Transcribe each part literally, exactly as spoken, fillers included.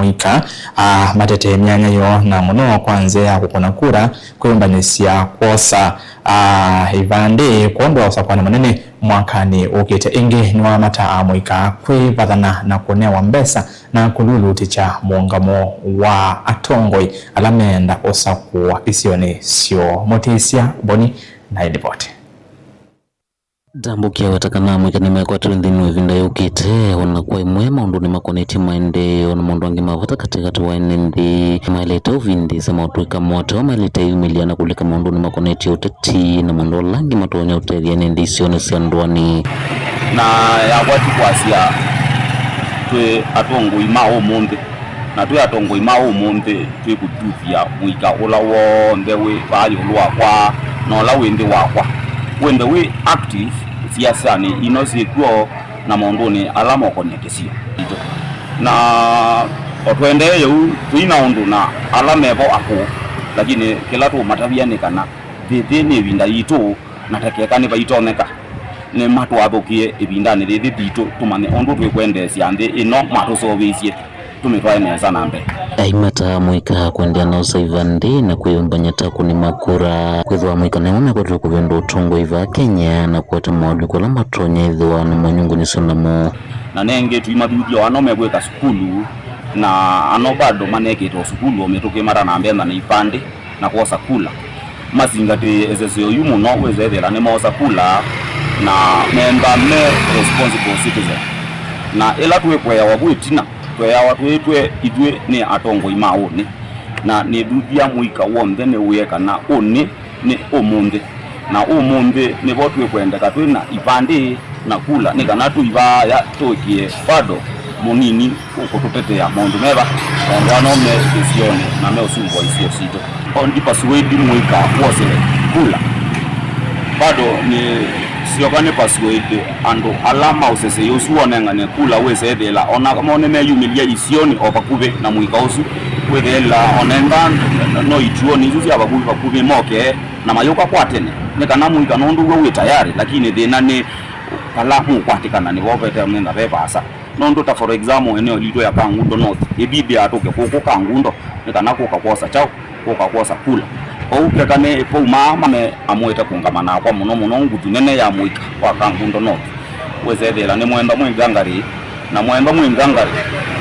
Ika, a, matete myanya yoo na mũno kwa nzĩa ya kũkũna kura kwĩyũmbanĩsya kwosa, a, ivandĩ kwondũ wa ũsakũani mũnene mwakanĩ ũkĩte. Ĩngĩ nĩwamataa amũika kwĩvathana na kũnewa mbesa na kũlulutĩkya mũũngamo wa atongoi ala meenda ũsakũwa isionĩ syoo. Mũtĩsya Boni na ĩlivoti. Ndambũkĩa weta kana amũika nĩmekwatĩwe nthĩnĩ wa ĩvinda yũkĩte, o na kwa ĩmwe maũndũnĩ makonetye maendeeo na maũndũ angĩ ma vata katĩkatĩ wa ene nthĩ. Maĩlĩte ũvindĩĩsya motũĩka moo, maĩlĩte ĩyumĩlya na kũlika maũndũnĩ makonetye ũteti na maũndũ ala angĩ matonya ũtethya ene nthĩ isionĩ sya ndũanĩ. Na yakwa ti kwasya twĩ atongoi ma ũmũnthĩ. Na twĩ atongoi ma ũmũnthĩ, twĩkũthuthya mũika ũla w'onthe wĩ vaa ĩũlũ wakwa na ũla wĩ nthĩ wakwa, wĩnthe wĩ active siasanĩ ino syĩkw'o na maũndũnĩ ala mokonetye kĩsio kitũ. Na o tũendee ũu, tũi na ũndũ na ala me vo akũũ, lakini kĩla tũũmatavya nĩ kana yĩĩ nĩ ĩvinda yitũ, na ta keka nĩvaitonyeka nĩmatwathũkĩe ĩvindanĩ yĩĩ yitũ, tũmanye ũndũ twĩkwendeesya nthĩ ĩno matũseũvĩsye, tũmĩtwae nesa na mbee. Aimata mũika kũendeea na ũsaiva nthĩ na kwĩyũmbany'a ta kũnĩ makura. Kwĩthĩwa mũika nĩmo mekwatĩwe kũvĩndũa ũtongoi vaa Kenya na kũete moalyũku ala matonya ĩthĩwa nĩmonyungunyĩsyo namo. Na nengĩ tũimathuthya o ano mekwĩka sukulu, na ano bado manekĩte o sukulu o mĩtũkĩ matana mbee na ipandĩ na kwosa kula. Masingatĩĩe ĩseseo yu mũno, wĩsethĩla nĩmoosa kula na meenda me responsible citizen. Na ĩla twĩkũeawa vu ĩtina, tweawa twĩĩtwe ithyĩ nĩ atongoi ma ũnĩ, na nĩthuthya mũika w'onthe nĩwĩe kana ũnĩ nĩ ũmũnthĩ, na ũmũnthĩ nĩvo twĩkwendeka twĩ na ivandĩ na kula, nĩ kana tũivaaya tũĩkĩe bado mũnini ũkũtũtetea maũndũ meva, maũndũ ano me kĩsionĩ na meũsumbũa isio sitũ. O ndi persuade mũika wose kula. Bado nĩ syoka nĩ persuade andũ ala ma ũsesei ũsu wonengane kula wĩsethĩla, ona mo nĩmeyumĩlya isionĩ o vakuvĩ na mũika ũsu, wĩthĩla onenda no ituonĩ isu sya vakuvĩ vakuvĩ moke na mayũka kwa tene, nĩ kana mũika nũndũ w'o wĩ tayarĩ, lakini thĩna nĩ vala mũkwatĩkana nĩvo vete mena ve vaasa. Nũndũ ta for example, eneo litũ ya Kangundo North, ĩbidi atũke kũkũ Kangundo, nĩ kana kũka kwosa kyaũ, kũka kwosa kula. Kwoou keka nĩ vau maa mame amũĩte kũngama nakwa mũno mũno nguthu nene ya mũika wa Kangundo North. Wĩsethĩla nĩ mwenda mwĩ ngangarĩ, na mwenda mwĩ ngangarĩ,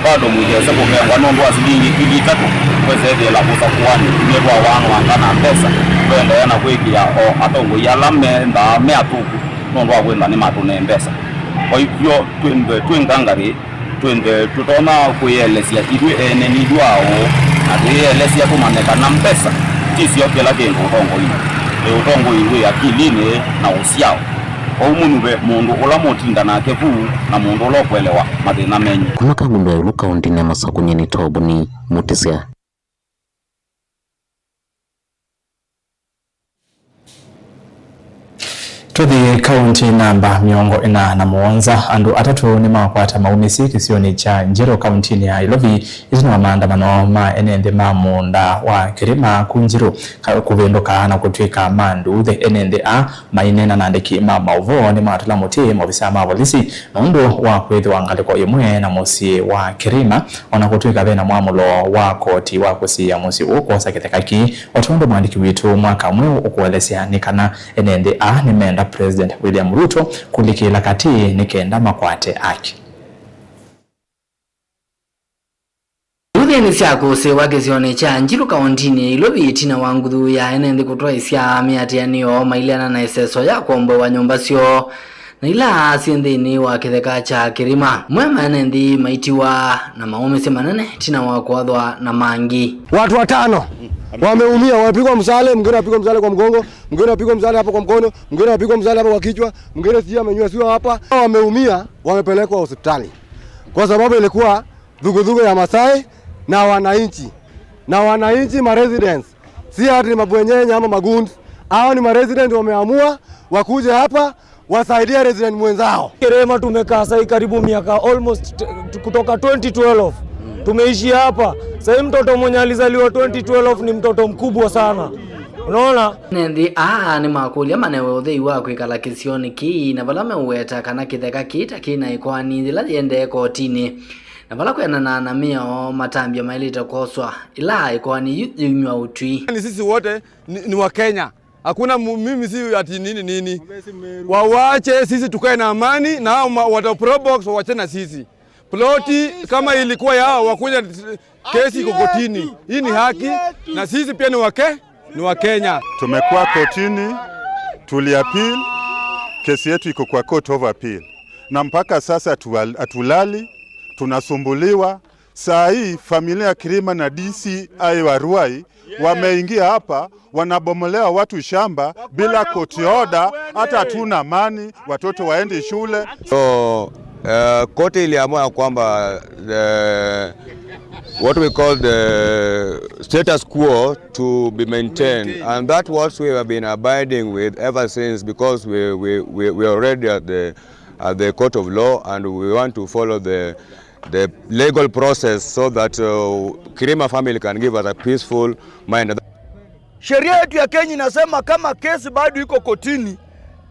bado mũikese kũvengwa nũndũ wa silingi ngili itatũ, wĩsethĩla kũsakũanĩ, nĩ twawaanwanga na mbesa, tũendeea na kwĩkĩa o atongoi ala mendaa me athũku nũndũ wa kwĩtha nĩmatũnee mbesa. Kwa hivyo, twĩnthe twĩ ngangarĩ, twĩnthe tũtonya kwĩelesya ithyĩ ene nithyĩ aũ, na twĩelesya tũmanye kana mbesa ti syo kĩla kĩndũ ũtongoinĩ. Nĩ ũtongoi wĩ akilinĩ na ũsyao. Kwoou mũnyuve mũndũ ũla mũtinda nake vu na mũndũ ũla ũkwelewa mathĩna menyu. Kuma Kangundo ya ĩũlũ kaũntĩnĩ ya Masakũ, nyie nĩ Toboni Mũtĩsya. Tũthi kaũntĩ namba mĩongo ĩna na mũonza, andũ atatũ nĩmakwata maumĩsye kĩsionĩ kya Njerũ kaũntĩnĩ ya Ilovi ĩtina wa maandamano ma ene nthĩ ma mũũnda wa kĩrĩma ku Njerũ ka-, kũvĩndũka na kũtw'ĩka ma nduuthĩ. Ene nthĩ aa maineena na andĩki ma maũvoo nĩmatũla mũtĩ maovisaa ma volisi nũndũ wa kwĩthĩwa ngalĩko ĩmwe na mũsyĩ wa kĩrĩma, o na kũtw'ĩka ve na mwamũlo wa koti wa kũsiĩĩa mũsyĩ ũũ kwosa kĩtheka kĩĩ. O ta ũndũ mũandĩki witũ Mwaka Mweũ ũkũelesya, nĩ kana ene nthĩ aa nĩmenda President William Ruto kũlikĩla katĩ nĩ kenda makwate aki. Nduthĩnĩ sya kũsĩĩwa kĩsionĩ kya Njilu kaũntĩnĩ ya Ilovi ĩtina wa nguthu ya ene nthĩ kũtwaĩsya mĩatĩanĩo maileana na ĩseso ya kũomboewa nyũmba syoo na ila syĩ nthĩnĩ wa kĩtheka kya kĩrĩma. Amwe ma ene nthĩ maitiwa na maũmĩsye manene ĩtina wa kũathwa na mangĩ. Watu watano wameumia, wamepigwa msale, mwingine anapigwa msale kwa mgongo, mwingine anapigwa msale hapa kwa mkono, mwingine anapigwa msale hapa kwa kichwa, mwingine sijui amenywa sio hapa. Wameumia, wamepelekwa hospitali kwa sababu ilikuwa dhugudugu ya Masai na wananchi, na wananchi ma residents, si ati ni mabwenyenye ama magundi. Hao ni ma residents wameamua wakuje hapa wasaidie resident mwenzao. Kĩrĩma tumekaa sai karibu miaka almost t-, t-, kutoka twenty twelve. Tumeishi hapa. Sai mtoto mwenye alizaliwa twenty twelve ni mtoto mkubwa sana. Unaona? Ene nthĩ aa nĩmakũlya manewe ũthei wa kwĩkala kĩsionĩ kĩĩ, na vala meũweta kana kĩtheka kĩĩ ta kĩ na ĩkoani yĩla yĩendee kotinĩ. Na vala kwĩanana na mĩao, matambya maĩlĩte kwoswa ĩla ĩkoani yu yĩumya ũtwi. Ni sisi wote ni, ni wa Kenya. Hakuna mu-, mimi si ati nini nini. Wawache sisi tukae na amani, na hao ma-, wata probox wawache na sisi. Ploti kama ilikuwa yao, wakuja, kesi iko kotini. Hii ni haki, na sisi pia ni wake, ni wa Kenya. Tumekuwa kotini, tuliappeal, kesi yetu iko kwa Court of Appeal. Na mpaka sasa hatuwa-, hatulali, tunasumbuliwa. Saa hii familia ya Kirima na D C I wa Ruai wameingia hapa, wanabomolewa watu shamba bila court order, hata hatuna amani, watoto waendi shule. So, uh, koti iliamua ya kwamba the, what we call the status quo to be maintained, and that what we have been abiding with ever since, because we, we, we, we are already at the, at the court of law, and we want to follow the the legal process so that, uh, Kirima family can give us a peaceful mind. Sheria yetu ya Kenya inasema kama kesi bado iko kotini,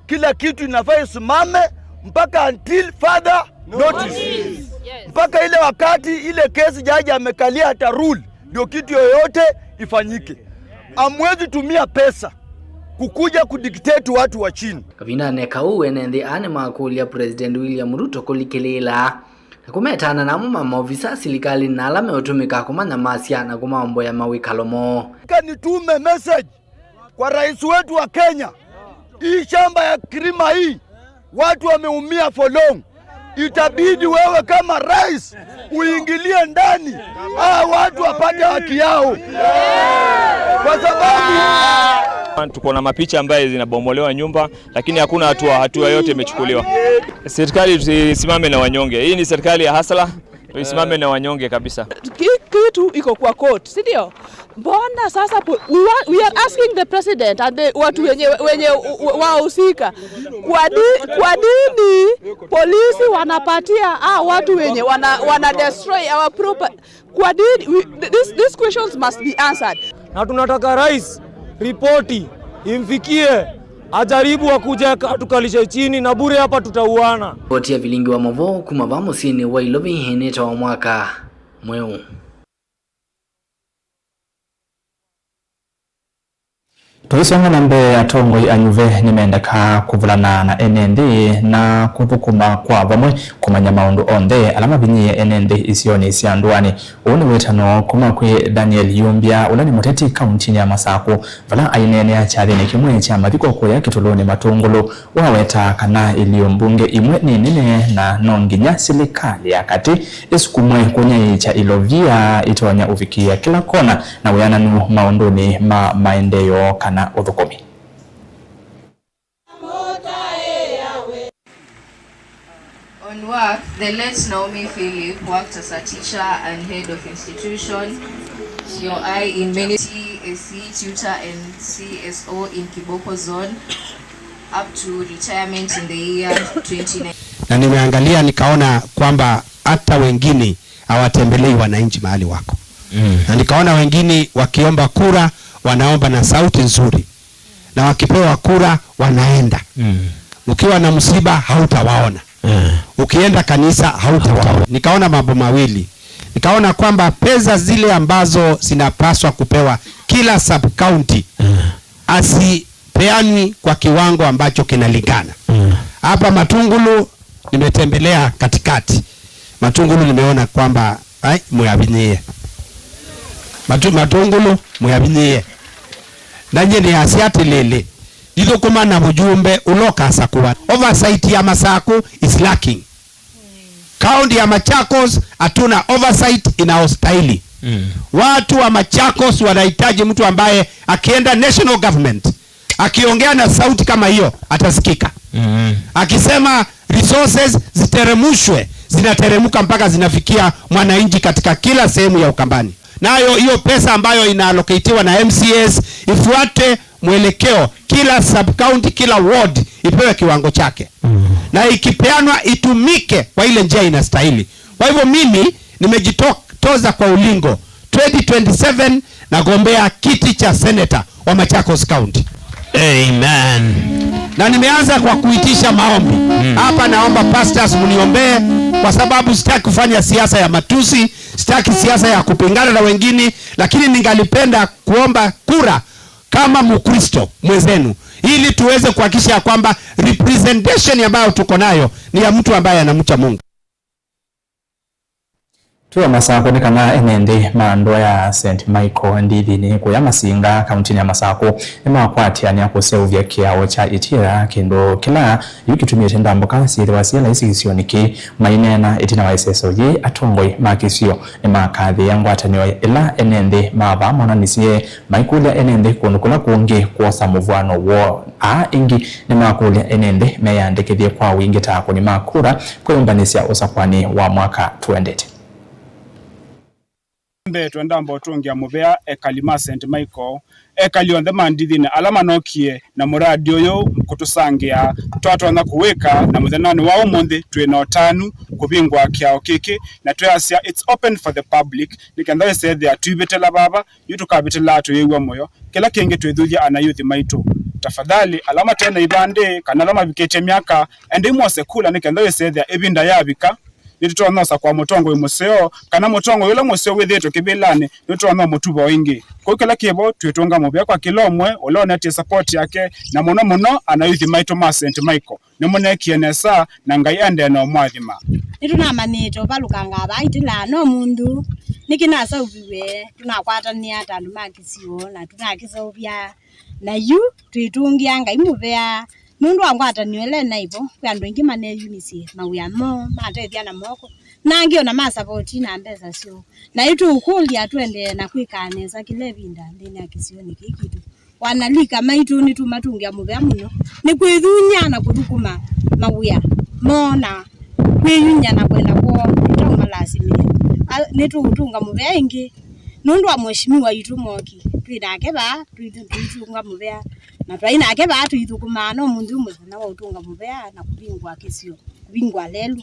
kila kitu inafaa isimame mpaka until further notice. Yes. Mpaka ile wakati ile kesi jaji amekalia ata rule, ndio kitu yoyote ifanyike. Amwezi tumia pesa kukuja kudictate watu wa chini. Kavindanĩ kau, ene nthĩ aa nĩmakũlya President William Ruto kũlikĩlĩĩla na kũmetana namo ma maovisa silikalĩ na ala meũtũmĩka kũmanyamasya na kũmaomboya mawĩkalo moo. Nataka nitume message kwa rais wetu wa Kenya. Hii shamba ya Kirima hii, watu wameumia for long. Itabidi wewe kama rais uingilie ndani, hawa watu wapate haki yao. Kwa sababu tuko na mapicha ambaye zinabomolewa nyumba, lakini hakuna hatua, hatua yote imechukuliwa. Serikali tusimame na wanyonge. Hii ni serikali ya hasla, tusimame na wanyonge kabisa. Ki-, kitu iko kwa court, si ndio? Mbona sasa po-, we wa-, we are asking the president and the watu wenye, wenye u-, u-, wahusika. Kwa ni-, kwa nini polisi wanapatia hao watu wenye wana, wana destroy our proper-, kwa nini, we, th-, this, these questions must be answered. Na tunataka rais, ripoti imfikie, ajaribu akuje aka-, atukalishe chini, na bure hapa tutauana. Ripoti ya vilingi wa mavoo kuma va mũsyĩnĩ wa Ilovi ĩnĩtawa Mwaka Mweũ. Tũisonga na mbee, atongoi anyuve nĩmendekaa kũvulana na ene nthĩ na kũthũkũma kwa vamwe kũmanya maũndũ onthe ala mavinyĩĩe ene nthĩ isionĩ sya ndũanĩ. Ũũ nĩ wĩtano kuma kwĩ Daniel Yumbia, ũla nĩ mũteti kauntinĩ ya Masakũ, vala aineenea kyathĩnĩ kĩmwe kya mathiko kũya Kĩtũlũnĩ Matũngũlũ. Waweta kana ilio mbunge imwe nĩ nene na no nginya silikalĩ ya katĩ ĩsukumwe kũnyaĩĩkya ilovia itonya ũvikĩĩa kĩla kona na wĩananu maũndũnĩ ma maendeeo kana ũthũkũmi. On work, the late Naomi Philip worked as a teacher and head of institution, C O I in many, S E, tutor and C S O in Kiboko Zone, up to retirement in the year twenty nineteen. Na nimeangalia nikaona kwamba hata wengine hawatembelei wananchi mahali wako. Mm. Na nikaona wengine wakiomba kura, wanaomba na sauti nzuri. Na wakipewa kura, wanaenda. Mm. Ukiwa na msiba, hautawaona. Mm. Ukienda kanisa, hautawaona. Nikaona mambo mawili. Nikaona kwamba pesa zile ambazo zinapaswa kupewa kila sub-county, mm, hazipeanwi kwa kiwango ambacho kinalingana. Mm. Hapa Matungulu nimetembelea katikati. Matungulu nimeona kwamba, ai, mwavinyĩĩe. Matu-, Matungulu, mwavinyĩĩe. Na nyie nĩasya atĩlĩlĩ, ndithũkũma na mũjumbe ũla ũkasakũwa. Oversight ya Masakũ is lacking. Kaunti ya Machakos hatuna oversight inayostahili. Mm. Watu wa Machakos wanahitaji mtu ambaye akienda national government, akiongea na sauti kama hiyo, atasikika. Mm. Akisema resources ziteremushwe, zinateremuka mpaka zinafikia mwananchi katika kila sehemu ya Ukambani. Nayo hiyo pesa ambayo inaallocatiwa na M C As ifuate mwelekeo, kila sub-county, kila ward ipewe kiwango chake. Mm. Na ikipeanwa, itumike kwa ile njia inastahili. Kwa hivyo mimi nimejitoza kwa ulingo. Twenty twenty-seven nagombea kiti cha senator wa Machakos County. Amen. Na nimeanza kwa kuitisha maombi. Mm. Hapa naomba pastors mniombee, kwa sababu sitaki kufanya siasa ya matusi, sitaki siasa ya kupingana na wengine, lakini ningalipenda kuomba kura kama Mkristo mwenzenu, ili tuweze kuhakikisha ya kwamba representation ambayo tuko nayo ni ya mtu ambaye anamcha Mungu. Twĩ o Masakũ nĩ kana ene nthĩ ma ndũa ya Saint Michael Ndithinĩ kũya Masinga, kauntinĩ ya Masakũ, nĩmakwatĩanĩa kũseũvya kĩao kya Itira, kĩndũ kĩla yu kĩtumĩte ndambũka syĩthĩwa syĩ laisi kĩsionĩ kĩĩ. Maineena ĩtina wa ĩseso yĩĩ, atongoi ma kĩsio nĩmakathĩĩa ngwatanĩo ĩla ene nthĩ ma vaa monanisye, maikũlya ene nthĩ kũndũ kũla kũngĩ kwosa mũvw'ano woo. Aa ĩngĩ nĩmakũlya ene nthĩ meyĩandĩkĩthye kwa wingĩ ta akũni ma kura kwĩyũmbanĩsya ũsakũanĩ wa mwaka tũendete. Mbee, twendamba ũtũngĩa mũvea ekali ma Saint Michael, ekali onthe ma Ndithinĩ ala manokie na mũradi ũyũ kũtũsangĩa, twatonya kũwĩka, na mũthenyanĩ wa ũmũnthĩ twĩ na ũtanu kũvingũa kĩao kĩkĩ, na twĩasya it's open for the public, nĩ kenda wĩsethĩa twivĩtĩla vava, yu tũkavĩtĩlaa tũyĩw'a mũyo. Kĩla kĩngĩ twĩthuthya ana youth maitũ. Tafadhali, ala mate na ivandĩ kana ala mavikĩtye myaka, endai mwose kula nĩ kenda wĩsethĩa ĩvinda yavika, nĩtũtonya ũsakũa mũtongoi mũseo, kana mũtongoi ũla mũseo wĩthĩĩtwe kĩvĩlanĩ, nĩtũtonya ũmũtuva o ĩngĩ. Kwoou kĩla kĩ vo, twĩtũnga mũvea kwa kĩla ũmwe ũla ũnetie support yake, na mũno mũno ana youth maitũ ma Saint Michael. Nĩmũneekie nesa, na Ngai aendee na ũmũathima. Nĩtũnamanyĩte ũvalũkangaa vaa Itila no mũndũ. Nĩkĩ nasauviw'e, tũnakwatanĩa ta andũ ma kĩsio, na tũnakĩseũvya. Na yu twĩtũngĩa Ngai mũvea nũndũ wa ngwatanĩo ĩla ĩnaĩ vo. Kwĩ andũ aingĩ maneyumisye mawĩa moo, matethya na moko, na angĩ ona masavoti na mbesa syoo. Na yu tũũkũlya tũendee na kwĩkaa nesa kĩla ĩvinda nthĩnĩ wa kĩsionĩ kĩĩ kitũ. Wanalika maitũ nĩtũmatũngĩa mũvea mũno nĩ kwĩthunya na kũthũkũma mawĩa moo na kwĩyumya na kwenda kwoo ĩtaũmalasimĩe. A, nĩtũũtũnga mũvea ĩngĩ nũndũ wa Mheshimiwa witũ Mwoki. Twĩ nake vaa, tũitũ-, tũitũnga mũvea, na twaĩ nake vaa tũithũkũmaa, no mũnthĩ mũthenya wa ũtũnga mũvea na kũvingũa kĩsio, kũvingũa lelũ.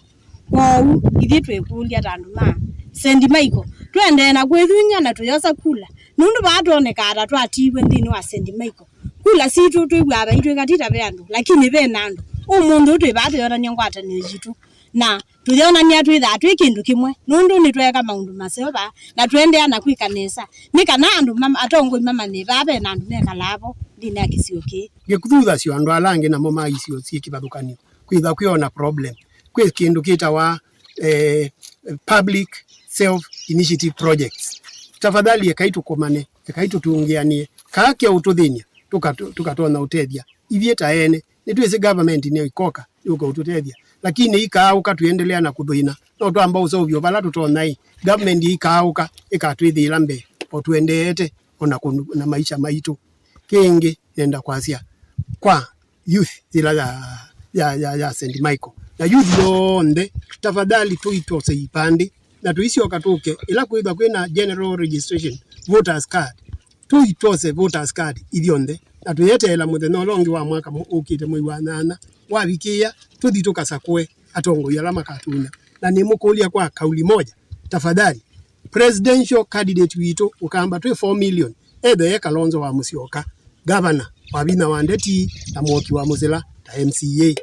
Kwoou, ithyĩ twĩkũlya ta andũ ma Saint Michael, tũendee na kwĩthunya na tũyosa kula, nũndũ vaa twonekaa ta twatiiwe nthĩnĩ wa Saint Michael. Kula sitũ twĩw'aa vaitwĩka ti ta ve andũ, lakini ve na andũ. Ũmũnthĩ ũũ twĩ vaa tũyonany'a ngwatanĩo yitũ, na tũyonany'a twĩthaa twĩ kĩndũ kĩmwe, nũndũ nĩtweeka maũndũ maseo vaa, na tũendeea na kwĩka nesa, nĩ kana andũ ma-, atongoi mamanye vaa ve na andũ mekalaa vo nthĩnĩ wa kĩsio kĩĩ. Ngĩkũthuthasya andũ ala angĩ namo ma isio syĩ kĩvathũkany'o, kwĩthwa kwĩ o na problem. Kwĩ kĩndũ kĩtawa, eh, public self initiative projects. Tafadhali ekai tũkomane, ekai tũtũngĩanĩe. Kaa kĩaũtũthĩny'a, tũkatũ-, tũkatonya ũtethya. Ithyĩ ta ene, nĩtwĩsĩ government nĩyo ikoka, yũka ũtũtethya. Lakini ikaaũka tũendelea na kũthĩna, no twamba ũseũvyo vala tũtonya ĩ, government ikaaũka, ĩkatwĩthĩĩla mbee, o tũendeete, o na kũnu-, na maisha maitũ. Kĩngĩ, nenda kwasya kwa youth yĩla ya, ya, ya, ya Saint Michael. Na youth yonthe, tafadhali tũitose ipandĩ, na tũisyoka tũke, ĩla kwĩthwa kwĩna general registration, voters card, tũitose voters card ithyonthe, na tũyeteela mũthenya ũla ũngĩ wa mwaka mũ-, ũkĩte mwei wa nyanya, wavikĩĩa, tũthi tũkasakũe atongoi ala makatũnya. Na nĩmũkũlya kwa kauli moja, tafadhali, presidential candidate witũ ũkamba twĩ four million, ethĩwe Kalonzo wa Musyoka, gavana wa vinya wa ndeti, na Mwoki wa Mũsila ta M C A.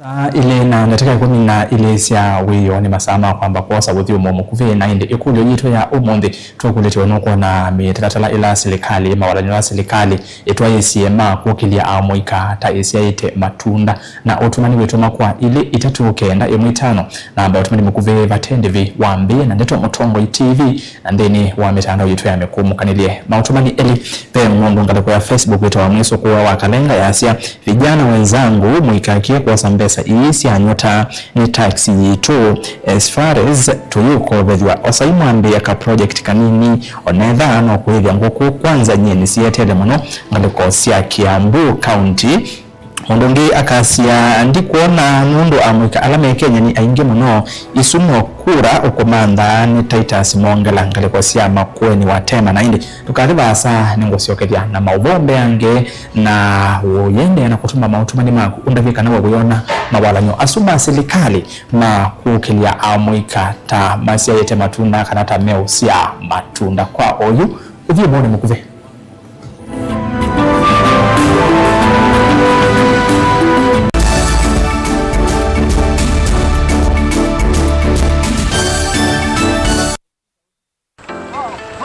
Saa ilĩ na ndatĩka ikũmi na ilĩ sya wĩoo nĩ masaa ma kwamba kwosa ũthyũmũo mũkuvĩ, na ĩndĩ ĩkũlyo yitũ ya ũmũnthĩ tũkũlĩtye we nũkwona mĩtalatala ĩla silikalĩ, mawatany'o ala silikalĩ ĩtwaĩĩsye ma kũkĩlya amũika ta ĩsyaĩte matunda. Na ũtũmani witũ makũa ilĩ itatũ kenda ĩmwe itano, namba ũtũmani mũkuvĩ vate ndĩvi wa mbee na ndeto Mũtongoi T V, na nthĩnĩ wa mĩtandao yitũ ya mĩkũmũkanĩlye. Maũtũmani elĩ, ve mũndũ ngalĩko ya Facebook wĩtawa Mwĩsũkũa wa Kalenga yasya, "Vijana wenzangu, mũikakie kwosa mbesa ii sya nyota, nĩ tax yitũ. As far as tũyũkovethw'a, osai mwambĩĩa ka project kanini, onetha no kũĩthya ngũkũ. Kwanza nyie nĩsietele mũno ngalĩko sya Kiambu County." Mũndũ ũngĩ akasya, "Ndikwona nũndũ amũika ala me Kenya nĩ aingĩ mũno. Isu no kura ũkũmantha." Nĩ Titus Mongela, ngalĩko sya Makueni wa Tema. Na ĩndĩ ndũkathi vaasa, nĩngũsyokethya na maũvoo mbeange, na ũyĩendeea na kũtũma maũtũmani maku ũndavye kana we wĩona mawatany'o asu ma silikalĩ ma kũkĩlya amũika ta masyaĩte matunda kana ta meũ sya matunda. Kwa oyu, ũthyũmũonĩ mũkuvĩ.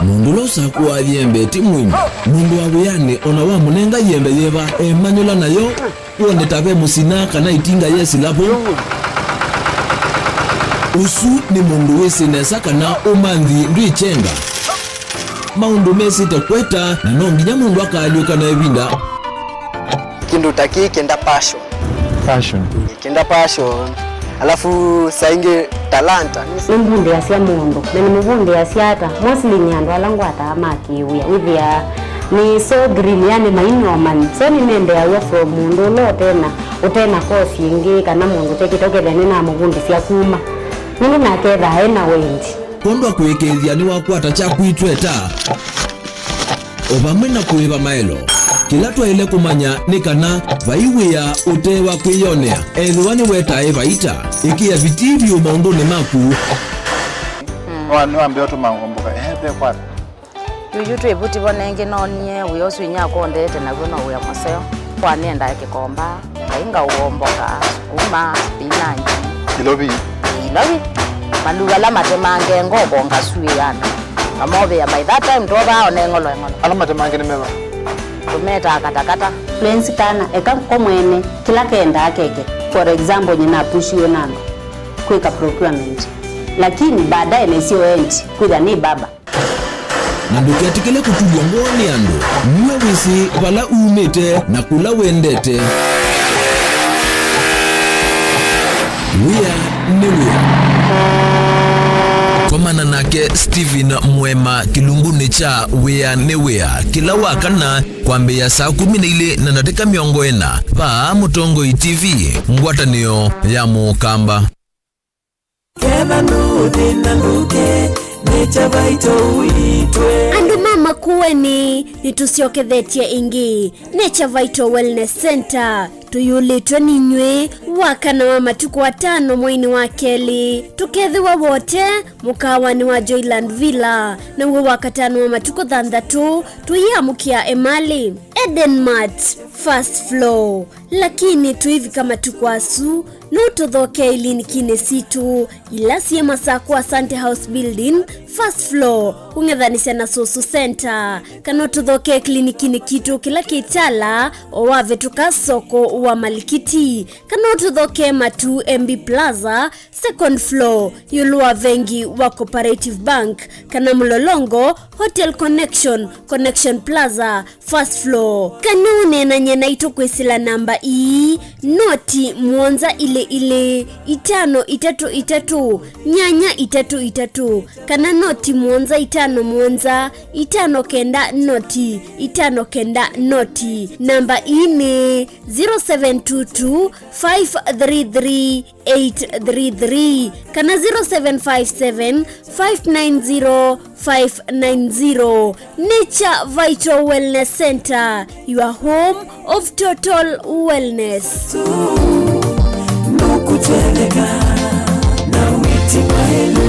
Mũndũ ũla ũsakũaa yembe ti mũimu. Mũndũ wa wĩanĩ o na wamũnenga yembe yĩva, emanyũla nayo, wone ta ve mũsina kana ĩtinga yesĩla vo. Ũsu nĩ mũndũ wĩsĩ nesa kana ũmanthi ndwĩ kyenga. Maũndũ mesĩte kweta, na no nginya mũndũ akaalyũka na ĩvinda. Kĩndũ ta kĩĩ kĩenda passion. Passion. Kĩenda passion. Alafu saa ingĩ talanta. Nĩmbundĩasya mũndũ, na nĩmũvundĩasya ata? Mostly nĩ andũ ala ngwataa ma kĩwĩa. Wĩthĩaa nĩ so green, yani mainyomanĩ. So nĩnendeaw'a from mũndũ ũla ũtena, ũtena course ĩngĩ, kana mũndũ ũtekĩte, ũkethĩa nĩnamũvundĩsya kuma. Nũndũ nake ethaa ena wendi. Kwondũ wa kũĩkĩĩthya nĩwakwata kyaku itweta, o vamwe na kũĩva maelo. Kĩla twaĩle kũmanya nĩ kana vai wĩa ũte wa kwĩyonea, ethĩwa nĩwetae vaita. Ĩkĩa vitii vyũ maũndũnĩ maku. Nĩwa-, nĩwambĩa ũtũma ngomboka, ehe, ve kwata. Yuyu twĩ vuti vo nengĩ noonie wĩa ũsu inyakwa ũndete naw'o no wĩa mũseo. Kwa nĩendaa kĩkomba, ngai ngaũomboka, sukuma, spinach. Ilovi. Ilovi. Maluu ala matemange ngoko ngasuĩana. Ngamovĩa by that time twovaa one ng'olo eng'olo. Ala matemange nĩ meva? Tũmetaa katakata. Florence kana eka ko mwene kĩla kendaa keke. For example, nyina apushiwe na andũ kwĩka procurement. Lakini baadaye nesio end kwĩtha nĩ baba. Na ndũketĩkĩle kũtulw'a ngoo nĩ andũ. Nue wĩsĩ vala umĩte na kũla wendete. Wĩa nĩ wĩa. Komana nake Stephen Mwema kĩlungunĩ kya Wĩa nĩ Wĩa kĩla wa kana kwambĩĩa saa kũmi na ilĩ na ndatĩka mĩongo ĩna vaa Mũtongoi T V, ngwatanĩo ya Mũkamba. Ketha nũthĩna ndũke, nĩ kya vaito ũitwe. Andũ ma Makueni, nĩtũsyokethetye ĩngĩ. Nature Vital Wellness Center, tũyũlĩtwe ninyw'ĩ wakana wa matukũ atano mweinĩ wa kelĩ. Tũkethĩwa Wote, mũkaawanĩ wa Joyland Villa, naw'o wakatano wa matukũ thanthatũ, tũyĩamũkĩa Emali. Eden Mart, first floor. Lakini tũivika matukũ asu, no ũtũthokee ilinikinĩ sitũ, ila syĩ Masakũ Asante House Building, first floor, kũng'ethanĩsya na Susu Center, kana ũtũthokee klinikinĩ kitũ kĩla kĩ Tala, o wavĩtũka soko wa Malikiti, kana ũtũthokee Matu M B Plaza, second floor, ĩũlũ wa vengi wa Cooperative Bank, kana Mlolongo, Hotel Connection, Connection Plaza, first floor. Kana ũneenany'e naitũ kwĩsĩla namba ii, noti mũonza ilĩ ilĩ, itano itatũ itatũ, nyanya itatũ itatũ, kana noti mũonza itano mũonza, itano kenda noti, itano kenda noti. Namba ii nĩ zero seven two two, five three three, eight three three kana zero seven five seven, five nine zero, five nine zero. Nature Vital Wellness Center, your home of total wellness. Nũkũtweleka na wĩti wa ĩlu.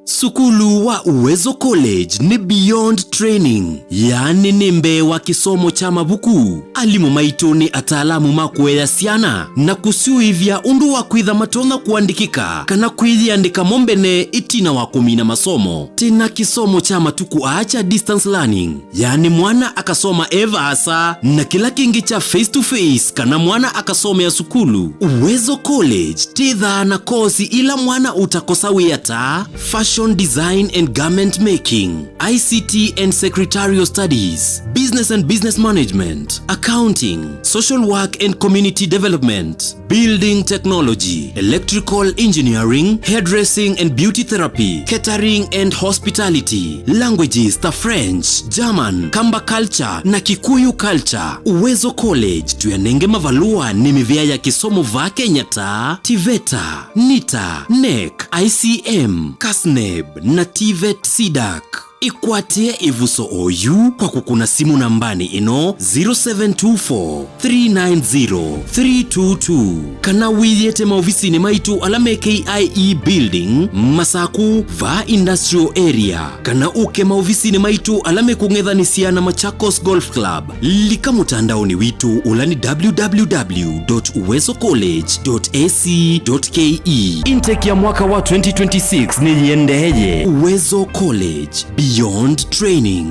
Sukulu wa Uwezo College nĩ beyond training, yaani nĩ mbee wa kĩsomo kya mavuku. Alimũ maitũ nĩ ataalamu ma kũea syana na kũsyũĩvya ũndũ wa kwĩtha matonya kũandĩkĩka kana kwĩyĩandĩka mo mbene ĩtina wa kũmina masomo. Twĩ na kĩsomo kya matukũ aa kya distance learning, yaani mwana akasoma e vaasa, na kĩla kĩngĩ kya face to face kana mwana akasomea sukulu. Uwezo College twĩthaa na kosi ila mwana ũtakosa wĩa ta fashion design and garment making, I C T and secretarial studies, business and business management, accounting, social work and community development, building technology, electrical engineering, hairdressing and beauty therapy, catering and hospitality, languages ta French, German, Kamba culture na Kikuyu culture. Uwezo College tũyanenge mavalũa nĩ mĩvĩa ya kĩsomo vaa Kenya ta TVETA, NITA, NEC, I C M, KASNEB na TVET CDAC. Ĩkwatĩe ĩvuso oyu kwa kũkũna simũ nambanĩ ĩno, zero seven two four, three nine zero, three two two, kana wĩyĩte maovisinĩ maitũ ala me K I E Building, Masaku, vaa Industrial Area, kana ũke maovisinĩ maitũ ala mekũng'ethanĩsya na Machakos Golf Club. Lika mũtandaonĩ witũ, ũla nĩ www dot uwezo college dot ac dot ke. Intake ya mwaka wa twenty twenty-six nĩyĩendeeye. Uwezo College, beyond training.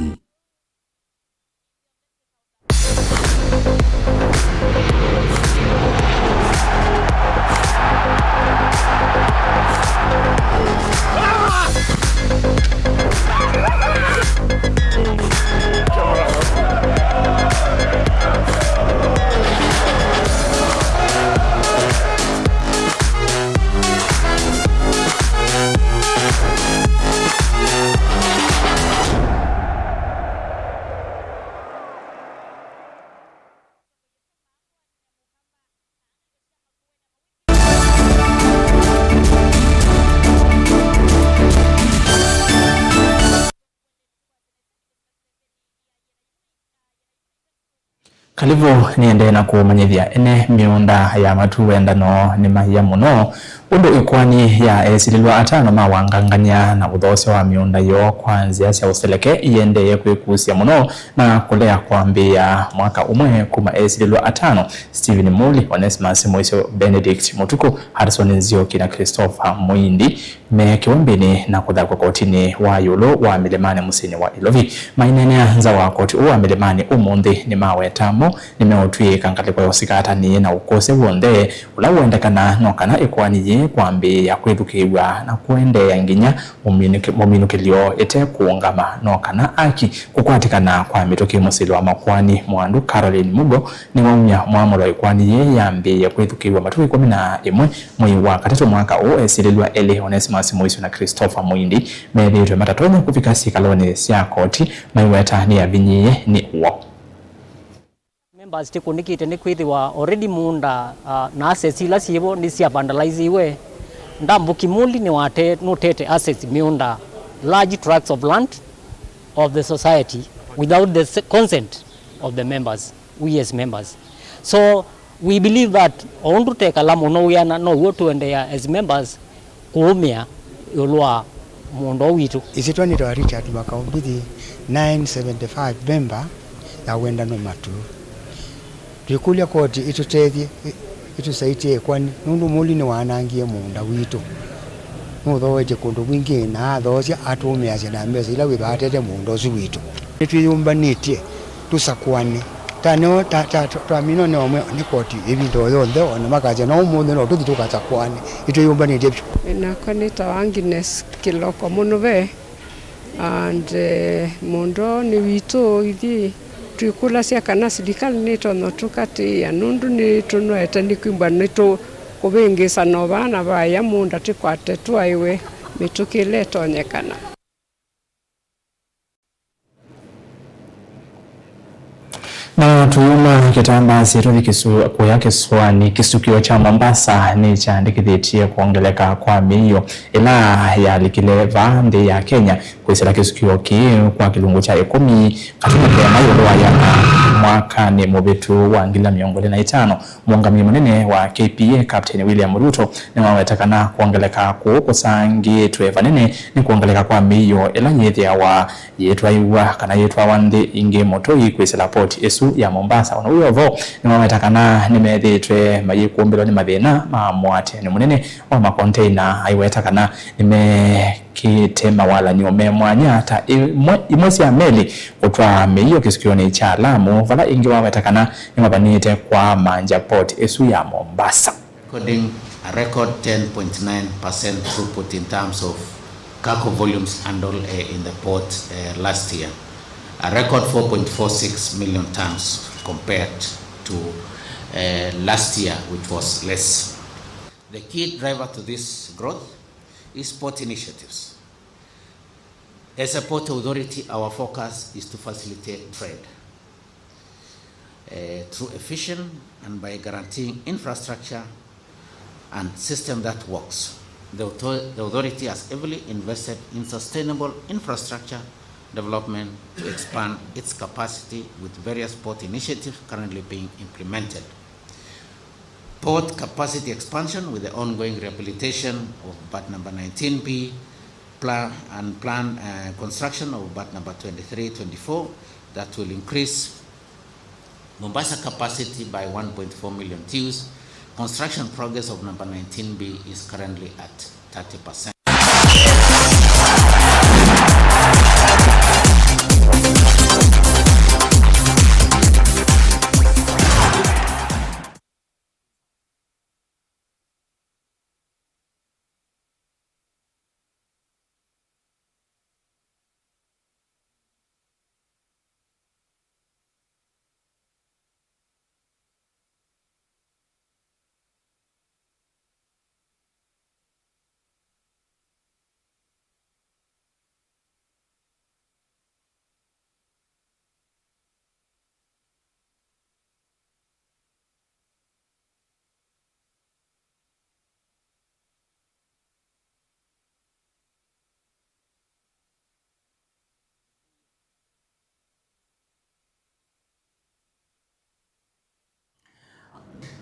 Kalivũ nĩendee na kũmanyĩthya ene mĩũnda ya matu wendano nĩ maiya mũno ũndũ ĩkoani ya esilĩlwa atano ma wangangany'a na ũthoosya wa mĩũnda yoo kwa nzĩa sya ũseleke iendee kwĩkusya mũno na kũlea kwambĩĩa mwaka ũmwe kuma esilĩlwa atano, Stephen Muli, Onesimus Mũisyo, Benedict Mũtukũ, Hudson Nzioki na Christopher Mũindi, me kĩũmbĩnĩ na kũthakw'a kotinĩ wa ĩũlũ wa mĩlĩmanĩ mũsyĩnĩ wa Ĩlovi. Maineenea nza wa koti ũũ wa mĩlĩmanĩ ũmũnthĩ, nĩmaweta mo nĩmeũtw'ĩĩka ngalĩko ya ũsikatani na ũkũsĩ w'onthe ũla ũendekana no kana ĩkoani yĩĩ kwambĩĩa kwĩthukĩĩw'a na kũendeea nginya mũminũkĩ-, mũminũkĩlyo ĩte kũũngama, no kana aki kũkwatĩkana kwa mĩtũkĩ mũsili wa makoani Mwandu Caroline Mugo nĩwaumya mwamũlo ĩkoani yĩĩ yambĩĩe kwĩthukĩĩw'a matukũ ĩkũmi na ĩmwe mwei wa katatũ mwaka ũũ, esilĩlwa elĩ Onesimus Mũisyo na Christopher Mũindi methĩĩtwe matatonya kũvika sikalonĩ sya koti maiweta nĩyavinyĩĩe nĩ ũwau. Members tĩkũnĩkĩte nĩ kwĩthĩwa already mũũnda, uh, na assets ila syĩvo nĩ sya vandaliziwe. Ndambũki Muli nĩwate-, nũtete assets mĩũnda, large tracts of land of the society without the se-, consent of the members, we as members. So we believe that o ũndũ tekala mũno wĩana now'o tũendeea as members kũũmĩa ĩũlũ wa mũũnda ũũ witũ. Ĩsyĩtwa nĩtawa Richard Makaũ Mbithi, nine seventy-five member ya wendano matu. Twĩkũlya koti ĩtũtethye, ĩ-, ĩtũsaitye ĩkoani, nũndũ Muli nĩwanangie mũũnda witũ. Nũthoetye kũndũ kwingĩ na athoosya atũmĩasya na mbesa ila wĩthĩwa atete mũũnda ũsu witũ. Nĩtwĩyũmbanĩtye tũsakũane. Ta nĩo, ta, ta, ta, twamina nĩ omwe nĩ koti ĩvinda o yonthe, o na makasya, "No ũmũnthĩ no tũthi tũkasakũane." Nĩtwĩyũmbanĩtye vyũ. Nakwa nĩtawa Agnes Kĩloko Mũnuve, and, eh, mũũnda ũũ nĩ witũ. Ithyĩ twĩkũlasya kana silikalĩ nĩtonya tũkatĩĩa, nũndũ nĩtũnoete nĩ kwĩmbwa nĩtũkũvĩngĩĩsa no vaa na vaĩa mũũnda tĩkwate twaĩwe mĩtũkĩ ĩla ĩtonyekana. Na tũyuma kĩtambaa syĩtũ kũya kĩsũanĩ, kĩsukĩo kya Mombasa nĩkyaandĩkĩthĩtye kwongeleka kwa mĩio ĩla yalikile vaa nthĩ ya Kenya kwĩsĩla kĩsukĩo kĩĩ kwa kĩlungu kya ĩkũmi katĩ na kenda ĩũlũ wa yaka mwakanĩ mũvĩtu wa ngili mĩongo ĩlĩ na ĩtano. Mũũngamĩi mũnene wa K P A, Captain William Ruto, nĩwaweta kana kwongeleka kũũ kũsangĩĩtwe vanene nĩ kwongeleka kwa mĩio ĩla yĩthĩawa yĩtwaiwa kana yĩtwawa nthĩ ingĩ mũtũi kwĩsĩla port ĩsu ya Mombasa. O na ũu wĩ o vo, nĩwaweta kana nĩmethĩĩtwe mayĩkũmbĩlwa nĩ mathĩna ma mũatĩanĩo mũnene wa makonteina, aiweta kana nĩmekĩte mawalany'o me mwanya ta imwe, imwe sya meli kũtwaa mĩio kĩsukĩonĩ kya Lamu, vala ĩngĩ waweta kana nĩmavanĩte kwamangya port ĩsu ya Mombasa. Recording a record ten point nine percent throughput in terms of cargo volumes handled, eh, in the port, eh, last year. A record four point four six million tons compared to, eh, last year, which was less. The key driver to this growth is port initiatives. As a port authority, our focus is to facilitate trade, eh, through efficient and by guaranteeing infrastructure and system that works. The author-, the authority has heavily invested in sustainable infrastructure development to expand its capacity with various port initiatives currently being implemented. Port capacity expansion with the ongoing rehabilitation of berth number nineteen B pla-, and planned, uh, construction of berth number twenty-three, twenty-four that will increase Mombasa capacity by one point four million T E Us. Construction progress of number nineteen B is currently at thirty percent.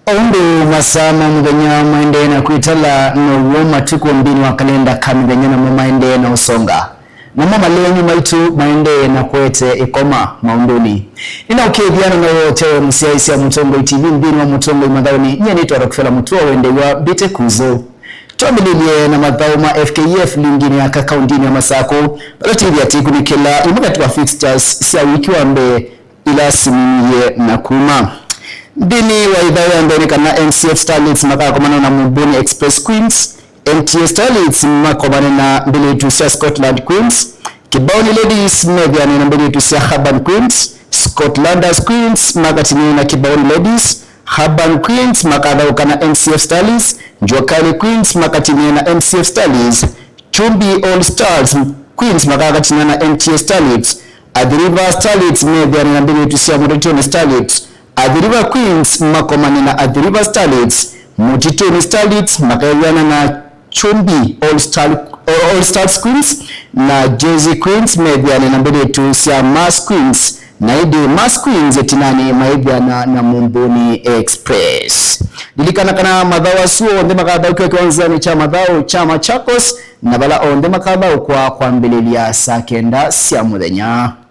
O ũndũ masaa ma mũthenya maendee na kwĩtala, now'o matukũ nthĩnĩ wa kalenda ka mĩthenya namo maendee na ũsonga. Namo malenyu maitũ maendee na kũete ĩkoma maũndũnĩ. Nĩnaũkĩĩthya na no wotewe mũsyaĩĩsya Mũtongoi T V nthĩnĩ wa Mũtongoi Mathaũnĩ. Nyie nĩtwa Rockefeller Mũtua wendeew'a Mbĩte Kuzũ. Twambĩlĩlye na mathaũ ma F K F linginĩ ya aka kaũntĩnĩ ya Masakũ, vala tĩthi atĩ kũnĩkĩla imwe katĩ wa fixtures sya wiki wa mbee ila siminiie na kuma. Nthĩnĩ wa ĩthaũ ya mbee nĩ kana M C F Starlets makakomana na Mumbuni Express Queens, M T A Starlets makomane na mbĩlĩtu sya Scotland Queens, Kibaoni Ladies methĩane na mbĩlĩtu sya Urban Queens, Scotlanders Queens makatinĩe na Kibaoni Ladies, Urban Queens makathaũka na M C F Starlets, Jua Kali Queens makatinĩe na M C F Starlets, Chumbi All Stars Queens makakatinĩe na M T A Starlets, Athi River Starlets methĩane na mbĩlĩtu sya Mũtetoni Starlets, Athi River Queens makomane na Athi River Starlets, Mũtitũni Starlets makethĩana na Chumbi All Star, All Stars Queens, na Jersey Queens methĩane na mbĩlĩtu sya Mars Queens, na ĩndĩ Mars Queens ĩtinanĩ maĩthĩana na Mumbuni Express. Lilikana kana mathaũ asu onthe makathaũkĩwa kĩwanzanĩ kya mathaũ kya Machakos, na vala onthe makathaũkwa kwambĩlĩlya saa kenda sya mũthenya.